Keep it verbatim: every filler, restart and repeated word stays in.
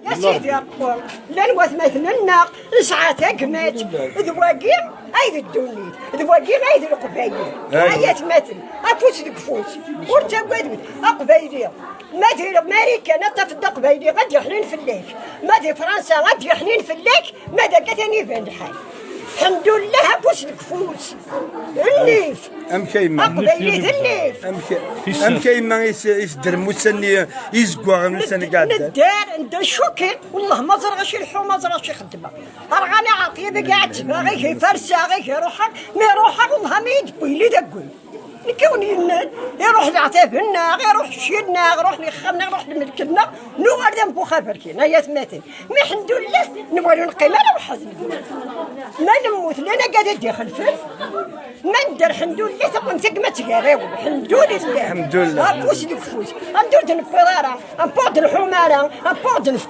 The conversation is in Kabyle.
Ya sidi aqbur, llan watmaten-nneɣ, nesɛa tagmat, d wagi ay d ddunit, d wagi ay d leqbayel. Ay atmaten, afus deg ufus, ur ttagadem. Aqbayli, ma di Marikan ad tafeḍ aqbayli ad d-yeḥnin fell-ak, ma di Fransa ad d-yeḥnin fell-ak, ma d akka kan iban lḥal. Ḥemdullah, afus deg ufus. Nnif. Amek a yemma? Aqbayli d nnif. Amek, amek a yemma i s-, i s-ddrem ussan-nni izeggaɣen, ussan i iɛeddan? Nedder, nedder cukki. Wellah ma ẓriɣ acu ileḥḥu, ma ẓriɣ acu ixeddmeɣ. Rɣan iɛerqi, dagi ɛettbeɣ, ihi ferseɣ, ihi ruḥeɣ. Mi ruḥeɣ, wellah ma yi-d-wwin d aggun. Nekk i wen-yennan, iruḥ leɛtab-nneɣ, iruḥ cci-nneɣ, iruḥ lixxam-nneɣ, iruḥ lmelk-nneɣ, nuɣal d ambuxaber kan, ay atmaten. Mi ḥemdullah, nwali ur neqqim ara weḥd-neɣ. Ma nemmut, llan agad ad d-ixelfen. Ma nedder, ḥemdullah, taqemt akken ma tgaraw. Ḥemdullah. Ḥemdullah. Afus deg ufus. Am ur d-newwiḍ ara, am ur d-nḥum ara, am ur d-nefk